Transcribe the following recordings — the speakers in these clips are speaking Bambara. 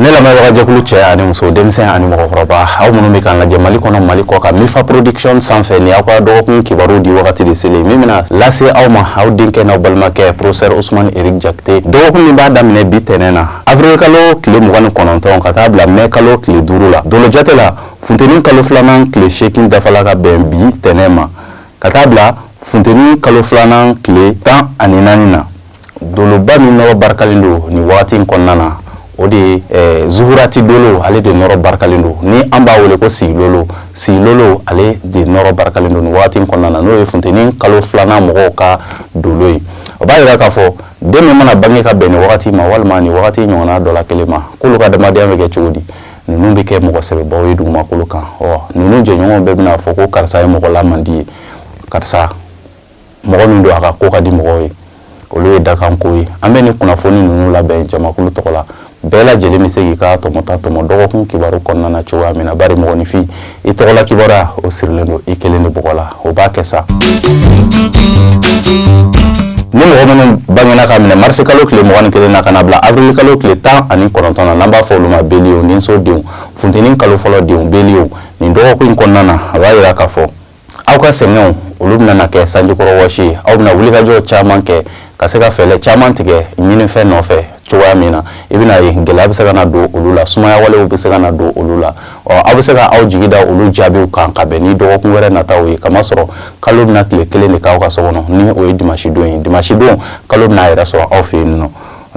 Ne lamɛnbagajɛkulu, cɛ ani muso, denmisɛn ani mɔgɔkɔrɔba, aw minnu bɛ k'an lajɛ Mali kɔnɔ, Mali kɔ kan, Mifa Production sanfɛ, ni aw ka dɔgɔkun kibaru di wagati de selen min bɛna lase aw ma, aw denkɛ n'aw balimakɛ, professeur Ousmane Eric Jakite. Dɔgɔkun min b'a daminɛ bi tɛnɛn na, avril kalo tile 29 ka taa bila mai kalo tile 5 la, dolo jate la, funteni kalo filanan tile 8 dafala ka bɛn bi tɛnɛn ma ka taa bila funteni kalo filanan tile 14 na. Doloba min nɔrɔ barikalen don nin wagati in kɔnɔna na, o de ye zuhurati dolo. Ale de nɔrɔ barikalen don, ni an b'a wele ko silolo. Silolo, ale de nɔrɔ barikalen don nin wagati in kɔnɔna na, n'o ye funteni kalo filanan mɔgɔw ka dolo ye. O b'a yira k'a fɔ den min mana bange ka bɛn nin wagati ma walima nin wagati ɲɔgɔnna dɔ la kelen ma, k'olu ka adamadenya bɛ kɛ cogo di? Ninnu bɛ kɛ mɔgɔ sɛbɛbaw ye dugumakolo kan. Ɔ ninnu jɛɲɔgɔnw bɛɛ bɛna fɔ ko karisa ye mɔgɔ lamandi ye, karisa mɔgɔ min don, a ka ko ka di mɔgɔw ye. Olu ye dakanko ye. An bɛ nin kunnafoni ninnu labɛn jamakulu tɔgɔ la. Bɛɛ lajɛlen bɛ se k'i ka tɔmɔta tɔmɔ dɔgɔkun kibaru kɔnɔna na cogoya min na, bari mɔgɔninfin, i tɔgɔla kibaruya, o sirilen don i kelen de bɔgɔ la. O b'a kɛ sa. Ni mɔgɔ minnu bangena ka minɛ marisi kalo tile 21 na ka na bila avril kalo tile 19 na, n'an b'a fɔ olu ma bélier, ninso denw, funteni kalo fɔlɔ denw, bélier, nin dɔgɔkun in kɔnɔna na, a b'a yira k'a fɔ aw ka sɛgɛnw, olu bɛna na kɛ sanjikɔrɔ wɔsi ye. Aw bɛna wulikajɔ caman kɛ ka se ka fɛɛrɛ caman tigɛ ɲinifɛn nɔfɛ cogoya min na, i bɛna ye gɛlɛya bɛ se ka na don olu la, sumaya walew bɛ se ka na don olu la. Ɔ aw bɛ se ka aw jigi da olu jaabiw kan ka bɛn ni dɔgɔkun wɛrɛ nataw ye, kamasɔrɔ kalo bɛna tile kelen de k'aw ka so kɔnɔ, ni o ye dimanche don ye. Dimanche don, kalo bɛna a yɛrɛ sɔrɔ aw fɛ yen nɔ,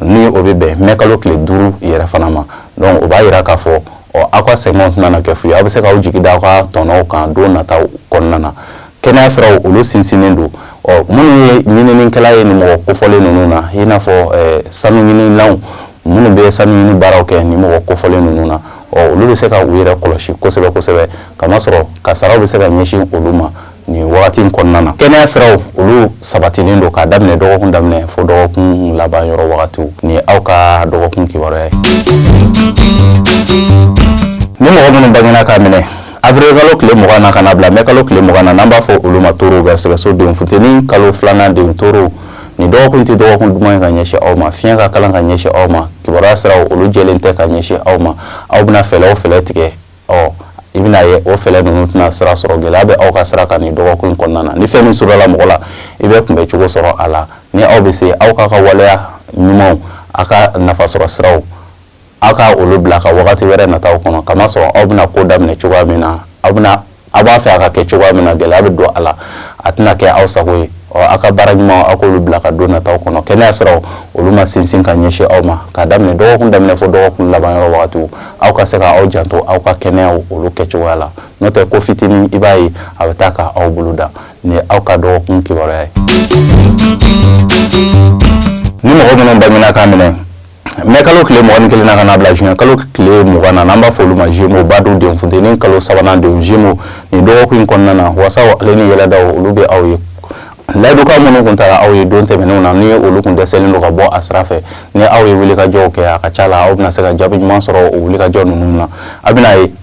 ni o bɛ bɛn mai kalo tile 5 yɛrɛ fana ma. Donc o b'a yira k'a fɔ, ɔ aw ka sɛgɛnw tɛna na kɛ fu ye. Aw bɛ se k'aw jigi da aw ka tɔnɔw kan don nataw kɔnɔna na. Kɛnɛya siraw, olu sinsinnen don. Ɔ minnu ye ɲininikɛla ye nin mɔgɔ kofɔlen ninnu na, i n'a fɔ sanu ɲinilaw minnu bɛ sanu ɲini baaraw kɛ, nin mɔgɔ kofɔlen ninnu na, ɔ olu bɛ se ka u yɛrɛ kɔlɔsi kosɛbɛ kosɛbɛ, kamasɔrɔ kasaraw bɛ se ka ɲɛsin olu ma nin wagati in kɔnɔna na. Kɛnɛya siraw, olu sabatilen don k'a daminɛ dɔgɔkun daminɛ fo dɔgɔkun laban yɔrɔ wagatiw. Ni aw ka dɔgɔkun kibaruya ye. Ni mɔgɔ minnu bangena k'a minɛ avril kalo tile 20 na ka na bila mai kalo tile 20 na, n'an b'a fɔ olu ma toro, garisɛgɛso denw, funteni kalo filanan denw, toro, nin dɔgɔkun tɛ dɔgɔkun duman ye ka ɲɛsin aw ma. Fiɲɛ ka kalan ka ɲɛsin aw ma, kibaruya siraw, olu jɛlen tɛ ka ɲɛsin aw ma. Aw bɛna fɛɛrɛ o fɛɛrɛ tigɛ, ɔ i bɛna ye o fɛɛrɛ ninnu tɛna sira sɔrɔ. Gɛlɛya bɛ aw ka sira kan nin dɔgɔkun in kɔnɔna na. Ni fɛn min sɔrɔla mɔgɔ la, i bɛ kunbɛ cogo sɔrɔ a la. Ni aw bɛ se, aw k'a ka waleya ɲumanw, a ka nafasɔrɔ siraw, aw ka olu bila ka wagati wɛrɛ nataw kɔnɔ, kamasɔrɔ aw bɛna ko daminɛ cogoya min na, aw bɛna aw b'a fɛ a ka kɛ cogoya min na, gɛlɛya bɛ don a la, a tɛna kɛ aw sago ye. Ɔ aw ka baara ɲuman, aw k'olu bila ka don nataw kɔnɔ. Kɛnɛya siraw, olu ma sinsin ka ɲɛsin aw ma k'a daminɛ dɔgɔkun daminɛ fo dɔgɔkun laban yɔrɔ wagatiw. Aw ka se ka aw janto aw ka kɛnɛyaw olu kɛcogoya la, n'o tɛ ko fitinin, i b'a ye a bɛ taa ka aw bolo da. Nin ye aw ka dɔgɔkun kibaruya ye. Ni mɔgɔ minnu bangena k'a minɛ mai kalo tile 21 na ka na bila juin kalo tile 20 na, n'an b'a fɔ olu ma Gémeaux, badu denw, funteni kalo sabanan denw, Gémeaux, nin dɔgɔkun in kɔnɔna na, wasaw ale ni yɛlɛdaw, olu bɛ aw ye. Layidukan minnu kun taara aw ye don tɛmɛnenw na, ni olu kun dɛsɛlen don ka bɔ a sira fɛ, ni aw ye wulikajɔw kɛ, a ka ca la aw bɛna se ka jaabi ɲuman sɔrɔ o wulikajɔ ninnu na. A bɛna ye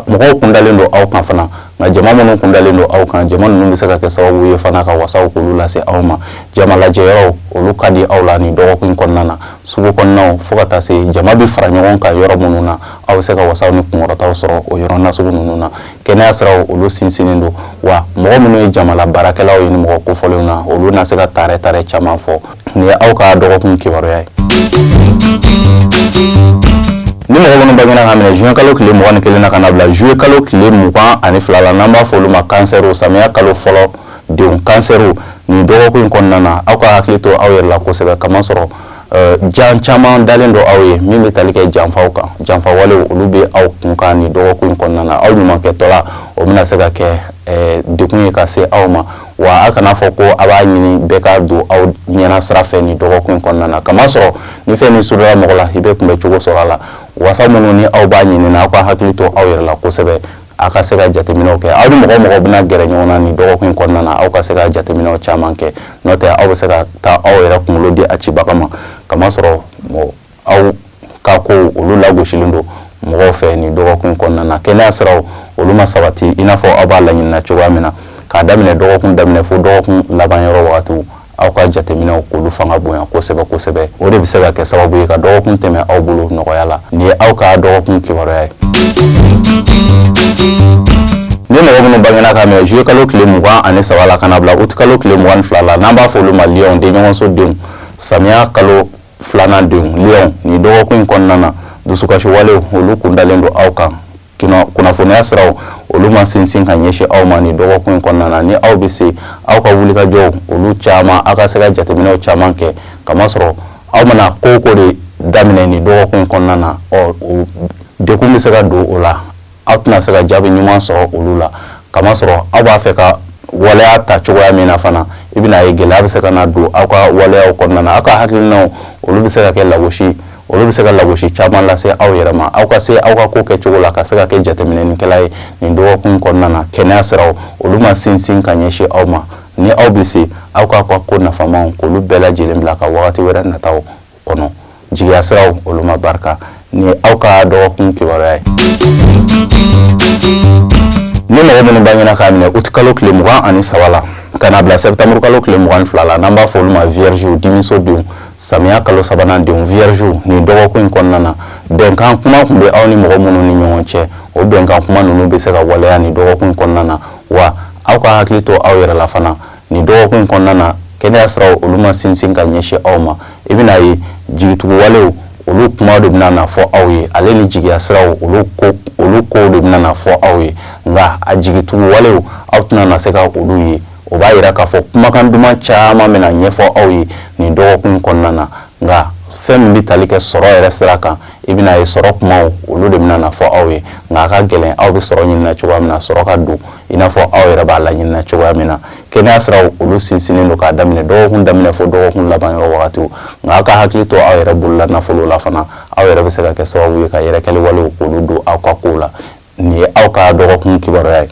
mɔgɔw kun dalen don aw kan fana. Nka jama minnu kun dalen don aw kan, jama ninnu bɛ se ka kɛ sababu ye fana ka wasaw k'olu lase aw ma. Jama lajɛyɔrɔw, olu ka di aw la nin dɔgɔkun in kɔnɔna na. Sugu kɔnɔnaw, fo ka taa se jama bɛ fara ɲɔgɔn kan yɔrɔ minnu na, aw bɛ se ka wasaw ni kunkɔrɔtaw sɔrɔ o yɔrɔ nasugu ninnu na. Kɛnɛya siraw, olu sinsinnen don. Wa mɔgɔ minnu ye jamala baarakɛlaw ye ni mɔgɔ kofɔlenw na, olu na se ka taarɛ taarɛ caman fɔ. Nin ye aw ka dɔgɔkun kibaruya ye. Ni mɔgɔ minnu bangena ka minɛ juin kalo tile 21 na ka na bila juillet kalo tile 22 la, n'an b'a fɔ olu ma kansɛriw, samiya kalo fɔlɔ denw, kansɛriw, nin dɔgɔkun in kɔnɔna na, aw ka hakili to aw yɛrɛ la kosɛbɛ, kamasɔrɔ jan caman dalen don aw ye min bɛ tali kɛ janfaw kan. Janfa walew, olu bɛ aw kun kan nin dɔgɔkun in kɔnɔna na. Aw ɲumankɛtɔla, o bɛna se ka kɛ degun ye ka se aw ma. Wa a kana fɔ ko a b'a ɲini bɛɛ ka don aw ɲɛna sira fɛ nin dɔgɔkun in kɔnɔna na, kamasɔrɔ ni fɛn min surula mɔgɔ la, i bɛ kunbɛ cogo sɔrɔ a la. Wasa minnu ni aw b'a ɲini na, aw ka hakili to aw yɛrɛ la kosɛbɛ, a ka se ka jateminɛw kɛ. Aw ni mɔgɔ mɔgɔ bɛna gɛrɛ ɲɔgɔn na nin dɔgɔkun in kɔnɔna na, aw ka se ka jateminɛw caman kɛ, n'o tɛ aw bɛ se ka taa aw yɛrɛ kunkolo di a cibaga ma, kamasɔrɔ aw ka ko, olu lagosilen don mɔgɔw fɛ nin dɔgɔkun kɔnɔna na. Kɛnɛya siraw, olu ma sabati i n'a fɔ aw b'a laɲinina cogoya min na. K'a daminɛ dɔgɔkun daminɛ fo dɔgɔkun laban yɔrɔ wagatiw, Aw ka jateminɛw k'olu fanga bonya kosɛbɛ kosɛbɛ, o de bɛ se ka kɛ sababu ye ka dɔgɔkun tɛmɛ aw bolo nɔgɔya la. Nin ye aw ka dɔgɔkun kibaruya ye. Ni mɔgɔ minnu bangena ka minɛ juillet kalo tile 23 la ka na bila août kalo tile 22 la, n'an b'a fɔ olu ma lion, denɲɔgɔnso denw, samiya kalo filanan denw, lion, nin dɔgɔkun in kɔnɔna na, dusukasi walew olu kun dalen don aw kan. Kunnafoniya siraw olu ma sinsin ka ɲɛsin aw ma nin dɔgɔkun in kɔnɔna na. Ni aw bɛ se, aw ka wulikajɔw olu caman, aw ka se ka jateminɛw caman kɛ, kamasɔrɔ aw mana ko o ko de daminɛ nin dɔgɔkun in kɔnɔna na, ɔ degun bɛ se ka don o la, aw tɛna se ka jaabi ɲuman sɔrɔ olu la, kamasɔrɔ aw b'a fɛ ka waleya ta cogoya min na fana, i bɛna ye gɛlɛya bɛ se ka na don aw ka waleyaw kɔnɔna na. Aw ka hakilinaw olu bɛ se ka kɛ lagosi, olu bɛ se ka lagosi caman lase aw yɛrɛ ma. Aw ka se aw ka ko kɛcogo la ka se ka kɛ jateminɛnikɛla ye nin dɔgɔkun kɔnɔna na. Kɛnɛya siraw olu ma sinsin ka ɲɛsin aw ma. Ni aw bɛ se, aw k'aw ka ko nafamaw k'olu bɛɛ lajɛlen bila ka wagati wɛrɛ nataw kɔnɔ. Jigiya siraw olu ma barika. Nin ye aw ka dɔgɔkun kibaruya ye. Ni mɔgɔ minnu bangena k'a minɛ uti kalo tile 23 la ka na bila sɛptanburu kalo tile 22 la, n'an b'a fɔ olu ma vierge, dimiso denw, samiya kalo sabanan denw, vierge, nin dɔgɔkun in kɔnɔna na, bɛnkan kuma tun bɛ aw ni mɔgɔ minnu ni ɲɔgɔn cɛ, o bɛnkan kuma ninnu bɛ se ka waleya nin dɔgɔkun in kɔnɔna na. Wa aw ka hakili to aw yɛrɛ la fana nin dɔgɔkun in kɔnɔna na. Kɛnɛya siraw olu ma sinsin ka ɲɛsin aw ma. I bɛna ye jigitugu walew olu kuma de bɛna na fɔ aw ye, ale ni jigiya siraw olu ko, olu kow de bɛna na fɔ aw ye. Nka a jigitugu walew, aw tɛna na se ka olu ye. O b'a yira k'a fɔ kumakan duman caman bɛna ɲɛfɔ aw ye nin dɔgɔkun kɔnɔna na. Nka fɛn min bɛ tali kɛ sɔrɔ yɛrɛ sira kan, i bɛna ye sɔrɔ kumaw olu de bɛna na fɔ aw ye. Nka a ka gɛlɛn aw bɛ sɔrɔ ɲinina cogoya min na, sɔrɔ ka don i n'a fɔ aw yɛrɛ b'a laɲinina cogoya min na. Kɛnɛya siraw olu sinsinnen don k'a daminɛ dɔgɔkun daminɛ fo dɔgɔkun laban yɔrɔ wagatiw. Nka aw ka hakili to aw yɛrɛ bolola nafolo la fana, aw yɛrɛ bɛ se ka kɛ sababu ye ka yɛrɛkɛli walew k'olu don aw ka kow la. Nin ye aw ka dɔgɔkun kibaruya ye.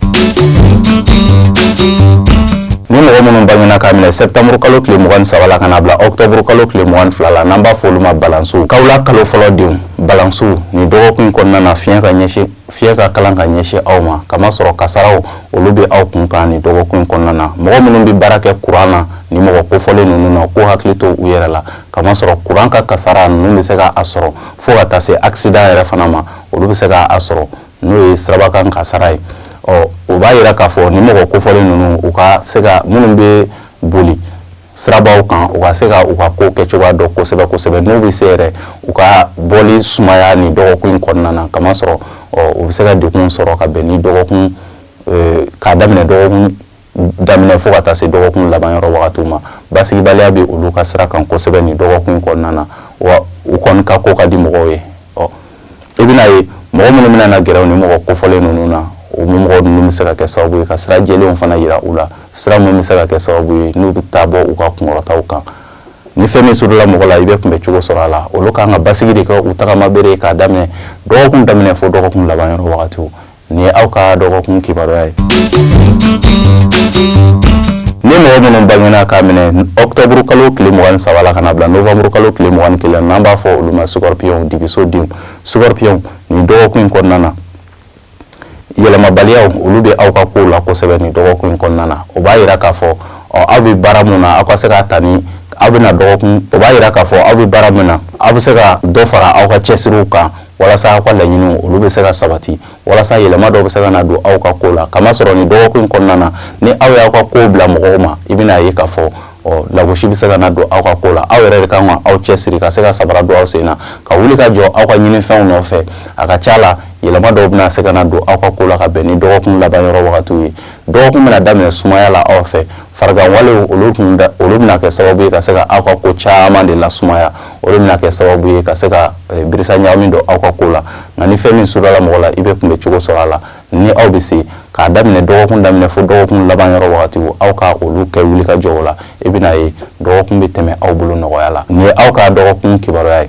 Ni mɔgɔ minnu bangena k'a minɛ sɛptanburu kalo tile 23 la ka na bila ɔkutɔburu kalo tile 22 la, n'an b'a fɔ olu ma balansiw, kawula kalo fɔlɔ denw, balansiw, nin dɔgɔkun in kɔnɔna na, fiɲɛ ka ɲɛsin fiɲɛ ka kalan ka ɲɛsin aw ma, kamasɔrɔ kasaraw olu bɛ aw kun kan nin dɔgɔkun in kɔnɔna na. Mɔgɔ minnu bɛ baara kɛ kuran na, ni mɔgɔ kofɔlen ninnu na, k'u hakili to u yɛrɛ la, kamasɔrɔ kuran ka kasara ninnu bɛ se ka a sɔrɔ fo ka taa se accident yɛrɛ fana ma, olu bɛ se ka a sɔrɔ, n'o ye sirabakan kasara ye. Ɔ o b'a yira k'a fɔ ni mɔgɔ kofɔlen ninnu, u ka se ka minnu bɛ boli sirabaw kan, u ka se ka u ka ko kɛ cogoya dɔn kosɛbɛ kosɛbɛ. N'u bɛ se yɛrɛ, u ka bɔli sumaya nin dɔgɔkun in kɔnɔna na, kamasɔrɔ ɔ u bɛ se ka degun sɔrɔ ka bɛn ni dɔgɔkun, k'a daminɛ dɔgɔkun daminɛ fo ka taa se dɔgɔkun laban yɔrɔ wagatiw ma. Basigibaliya bɛ olu ka sira kan kosɛbɛ nin dɔgɔkun in kɔnɔna na. Wa u kɔni ka ko ka di mɔgɔw ye. Ɔ i bɛna ye mɔgɔ minnu bɛna na gɛrɛ ni mɔgɔ kofɔlen ninnu na, o mɔgɔ ninnu bɛ se ka kɛ sababu ye ka sira jɛlenw fana yira u la, sira minnu bɛ se ka kɛ sababu ye n'u bɛ taa bɔ u ka kunkɔrɔtaw kan. Ni fɛn min surula mɔgɔ la, i bɛ kunbɛ cogo sɔrɔ a la. Olu kan ka basigi de kɛ u tagama bere k'a daminɛ dɔgɔkun daminɛ fo dɔgɔkun laban yɔrɔ wagatiw. Nin ye aw ka dɔgɔkun kibaruya ye. Ni mɔgɔ minnu bangena k'a minɛ ɔkutɔburu kalo tile 23 la ka na bila novanburu kalo tile 21, n'an b'a fɔ olu ma scorpion, dibiso denw, scorpion, nin dɔgɔkun in kɔnɔna na, yɛlɛmabaliyaw olu bɛ aw ka kow la kosɛbɛ nin dɔgɔkun in kɔnɔna na. O b'a yira k'a fɔ ɔ aw bɛ baara mun na, aw ka se k'a ta ni aw bɛna dɔgɔkun, o b'a yira k'a fɔ aw bɛ baara min na, aw bɛ se ka dɔ fara aw ka cɛsiriw kan walasa aw ka laɲiniw olu bɛ se ka sabati, walasa yɛlɛma dɔw bɛ se ka na don aw ka ko la. Kamasɔrɔ nin dɔgɔkun in kɔnɔna na, ni aw y'aw ka kow bila mɔgɔw ma, i bɛna ye k'a fɔ ɔ lagosi bɛ se ka na don aw ka ko la. Aw yɛrɛ de kan ka aw cɛsiri ka se ka sabara don aw sen na, ka wuli ka jɔ aw ka ɲinifɛnw nɔfɛ. A ka ca la, yɛlɛma dɔw bɛna se ka na don aw ka ko la ka bɛn ni dɔgɔkun laban yɔrɔ wagatiw ye. Dɔgɔkun bɛna daminɛ sumaya la aw fɛ. Farigan walew olu kun da, olu bɛna kɛ sababu ye ka se ka aw ka ko caman de lasumaya. O de bɛna kɛ sababu ye ka se ka birisa ɲagami don aw ka ko la. Nka ni fɛn min surala mɔgɔ la, i bɛ kunbɛ cogo sɔrɔ a la. Ni aw bɛ se k'a daminɛ dɔgɔkun daminɛ fo dɔgɔkun laban yɔrɔ wagatiw, aw ka olu kɛ wulikajɔw la, i bɛna ye dɔgɔkun bɛ tɛmɛ aw bolo nɔgɔya la. Nin ye aw ka dɔgɔkun kibaruya ye.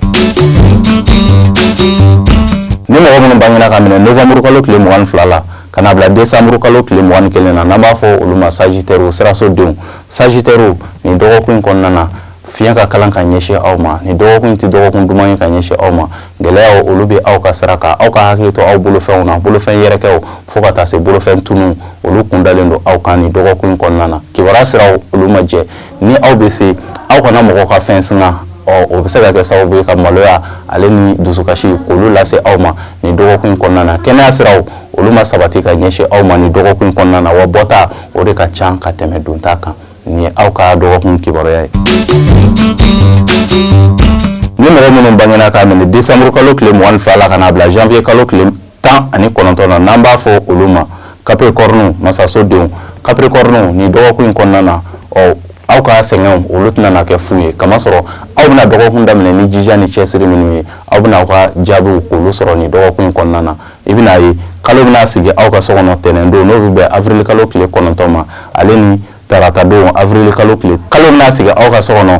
Ni mɔgɔ minnu bangena ka minɛ novanburu kalo tile 22 la ka na bila desanburu kalo tile 21 na, n'an b'a fɔ olu ma sagittaire, siraso denw, sagittaire, nin dɔgɔkun in kɔnɔna na, Fiɲɛ ka kalan ka ɲɛsin aw ma. Nin dɔgɔkun in tɛ dɔgɔkun duman ye ka ɲɛsin aw ma. Gɛlɛyaw, olu bɛ aw ka sira kan. Aw ka hakili to aw bolofɛnw na, bolofɛn yɛrɛkɛw fo ka taa se bolofɛn tunu, olu kundalen don aw kan nin dɔgɔkun in kɔnɔna na. Kibaruya siraw, olu ma jɛ. Ni aw bɛ se, aw kana mɔgɔ ka fɛn singa. Ɔ, o bɛ se ka kɛ sababu ye ka maloya ale ni dusukasi k'olu lase aw ma nin dɔgɔkun in kɔnɔna na. Kɛnɛya siraw, olu ma sabati ka ɲɛsin aw ma nin dɔgɔkun in kɔnɔna na, wa bɔta, o de ka ca ka tɛmɛ donta kan. Nin ye aw ka dɔgɔkun kibaruya ye. Ni mɔgɔ minnu bangena k'a minɛ décembre kalo tile 22 la ka n'a bila janvier kalo tile 19 na, n'an b'a fɔ olu ma Capricorne, masaso denw, Capricorne, nin dɔgɔkun in kɔnɔna na, ɔ, aw ka sɛgɛnw, olu tɛna na kɛ fu ye, kamasɔrɔ aw bɛna dɔgɔkun daminɛ ni jija ni cɛsiri minnu ye, aw bɛna aw ka jaabiw k'olu sɔrɔ nin dɔgɔkun in kɔnɔna na. I bɛna ye kalo bɛna sigi aw ka so kɔnɔ tɛnɛn don, n'o bɛ bɛn avril kalo tile 9 ma, ale ni tarata don, avril kalo tile, kalo bɛna sigi aw ka so kɔnɔ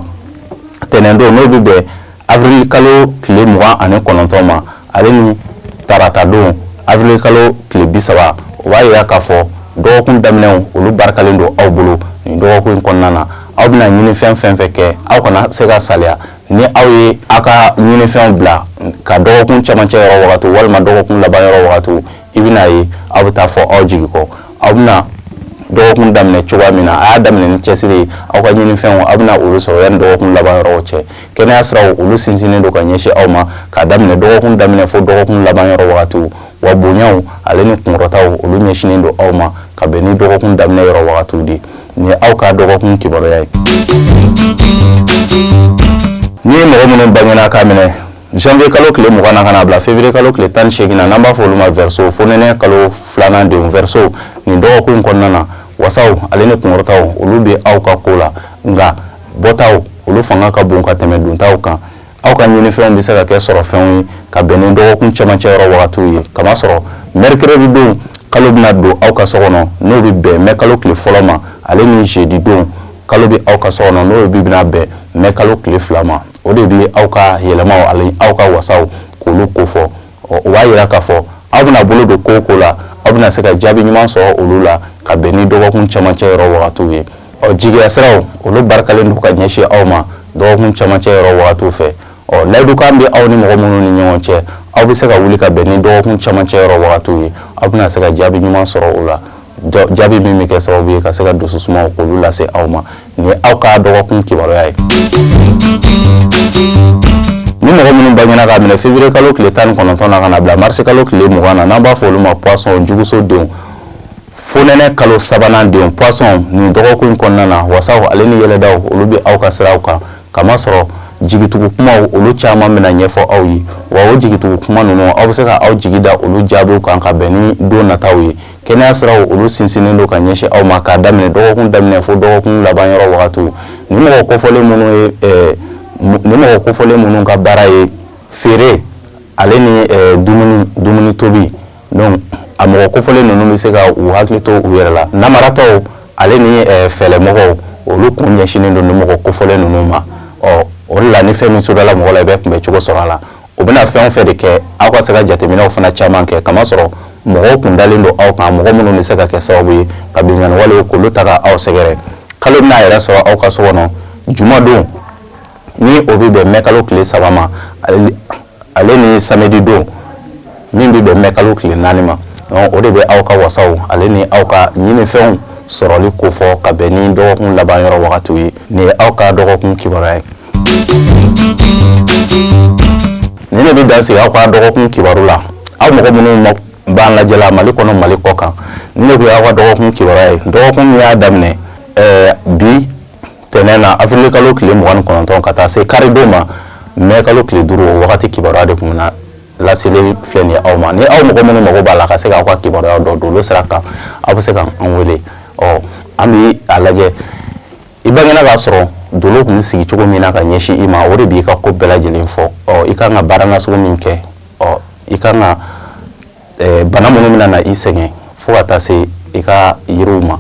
tɛnɛn don, n'o bɛ bɛn avril kalo tile 29 ma, ale ni tarata don, avril kalo tile 30. O b'a yira k'a fɔ dɔgɔkun daminɛw, olu barikalen don aw bolo nin dɔgɔkun in kɔnɔna na. Aw bɛna ɲinifɛn fɛn fɛn kɛ, aw kana se ka saliya. Ni aw ye aw ka ɲinifɛnw bila ka dɔgɔkun camancɛ yɔrɔ wagati walima dɔgɔkun laban yɔrɔ wagati, i bɛna ye aw bɛ taa fɔ aw jigi kɔ. Aw bɛna dɔgɔkun daminɛ cogoya min na, a y'a daminɛ ni cɛsiri ye, aw ka ɲinifɛnw, aw bɛna olu sɔrɔ yanni dɔgɔkun laban yɔrɔw cɛ. Kɛnɛya siraw, olu sinsinnen don ka ɲɛsin aw ma k'a daminɛ dɔgɔkun daminɛ fo dɔgɔkun laban yɔrɔ wagatiw, wa bonyaw ale ni kunkɔrɔtaw, olu ɲɛsinnen don aw ma ka bɛn ni dɔgɔkun daminɛ yɔrɔ wagatiw de. Nin ye aw ka dɔgɔkun kibaruya ye. Ni ye mɔgɔ minnu bangena k'a minɛ janvier kalo tile 20 na ka n'a bila février kalo tile 18 na, n'an b'a fɔ olu ma Verseau, fonɛnɛ kalo filanan denw, Verseau, nin dɔgɔkun in kɔnɔna na, wasaw ale ni kunkɔrɔtaw, olu bɛ aw ka ko la, nka bɔtaw, olu fanga ka bon ka tɛmɛ dontaw kan. Aw ka ɲinifɛnw bɛ se ka kɛ sɔrɔfɛnw ye ka bɛn ni dɔgɔkun cɛmancɛ yɔrɔ wagatiw ye, kamasɔrɔ mercredi don, kalo bɛna don aw ka so kɔnɔ, n'o bɛ bɛn mai kalo tile 1 ma, ale ni jeudi don, kalo bɛ aw ka so kɔnɔ, n'o bɛ bɛna bɛn mai kalo tile 2 ma. O de bɛ aw ka yɛlɛmaw ale aw ka wasaw k'olu kofɔ. Ɔ, o b'a yira k'a fɔ aw bɛna bolo don ko o ko la, aw bɛna se ka jaabi ɲuman sɔrɔ olu la ka bɛn ni dɔgɔkun cɛmancɛ yɔrɔ wagatiw ye. Ɔ, jigiya siraw, olu barikalen don ka ɲɛsin aw ma dɔgɔkun cɛmancɛ yɔrɔ wagatiw fɛ. Ɔ, layidukan bɛ aw ni mɔgɔ minnu ni ɲɔgɔn cɛ, aw bɛ se ka wuli ka bɛn ni dɔgɔkun cɛmancɛ yɔrɔ wagatiw ye, aw bɛna se ka jaabi ɲuman sɔrɔ o la, jaabi min bɛ kɛ sababu ye ka se ka dususumaw k'olu lase aw ma. Nin ye aw ka dɔgɔkun kibaruya ye. Ni mɔgɔ minnu bangena k'a minɛ février kalo tile 19 na ka na bila mars kalo tile 20 na, n'an b'a fɔ olu ma Poisson, juguso denw, fonɛnɛ kalo sabanan denw, Poisson, nin dɔgɔkun in kɔnɔna na, wasaw ale ni yɛlɛdaw, olu bɛ aw ka siraw kan, kamasɔrɔ jigitugu kumaw, olu caman bɛna ɲɛfɔ aw ye, wa o jigitugu kuma ninnu, aw bɛ se ka aw jigi da olu jaabiw kan ka bɛn ni don nataw ye. Kɛnɛya siraw, olu sinsinnen don ka ɲɛsin aw ma k'a daminɛ dɔgɔkun daminɛ fo dɔgɔkun laban yɔrɔ wagatiw. Ni mɔgɔ kofɔlen minnu ka baara ye feere ale ni dumuni tobi, donc a mɔgɔ kofɔlen ninnu bɛ se ka u hakili to u yɛrɛ la. Namaratɔw ale ni fɛlɛmɔgɔw, olu kun ɲɛsinnen don ni mɔgɔ kofɔlen ninnu ma. Ɔ, o de la, ni fɛn min sodala mɔgɔ la, i bɛ kunbɛ cogo sɔrɔ a la. O bɛna fɛn o fɛn de kɛ, aw ka se ka jateminɛw fana caman kɛ, kamasɔrɔ mɔgɔw kun dalen don aw kan, mɔgɔ minnu bɛ se ka kɛ sababu ye ka binkanni walew k'olu ta ka aw sɛgɛrɛ. Kalo bɛna a yɛrɛ sɔrɔ aw ka so kɔnɔ jumadon, ni o bɛ bɛn mɛ kalo tile 3 ma, ale ni samedi don min bɛ bɛn mɛ kalo tile 4 ma. O de bɛ aw ka wasaw ale ni aw ka ɲinifɛnw sɔrɔli kofɔ ka bɛn ni dɔgɔkun laban yɔrɔ wagatiw ye. Nin ye aw ka dɔgɔkun kibaruya ye. Nin de bɛ dan sigi aw ka dɔgɔkun kibaru la. Aw mɔgɔ minnu b'an lajɛla Mali kɔnɔ, Mali kɔ kan, nin de tun y'aw ka dɔgɔkun kibaruya ye, dɔgɔkun min y'a daminɛ bi tɛnɛn na, avril kalo tile 29, ka taa se karidon ma, mɛ kalo tile 5. O wagati kibaruya de tun na laseli filɛ nin ye aw ma. Ni aw mɔgɔ minnu mago b'a la ka se k'aw ka kibaruya dɔn dolo sira kan, aw bɛ se ka an wele. Ɔ, an bɛ a lajɛ. I bangena k'a sɔrɔ dolo tun sigi cogo min na ka ɲɛsin i ma, o de b'i ka ko bɛɛ lajɛlen fɔ. Ɔ, i kan ka baara nasugu min kɛ, ɔ, i kan ka bana minnu bɛna na i sɛgɛn, fo ka taa se i ka yiriw ma.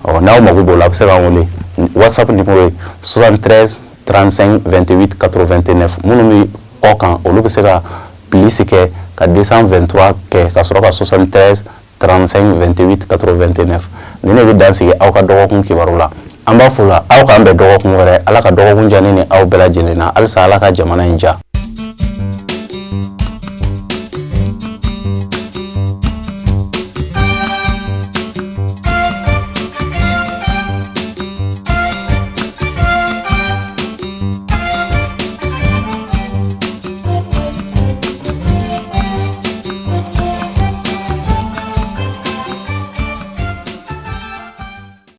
Ɔ, n'aw mago b'o la, a bɛ se k'an wele. WhatsApp numéro ye 73 35 28 89. Minnu bɛ kɔ kan, olu bɛ se ka plus kɛ ka 223 kɛ ka sɔrɔ ka 73 35 28 89. Nin de bɛ dan sigi aw ka dɔgɔkun kibaru la. An b'a fɔ la, aw k'an bɛn dɔgɔkun wɛrɛ. Ala ka dɔgɔkun diya ne ni aw bɛɛ lajɛlen na. Halisa Ala ka jamana in diya.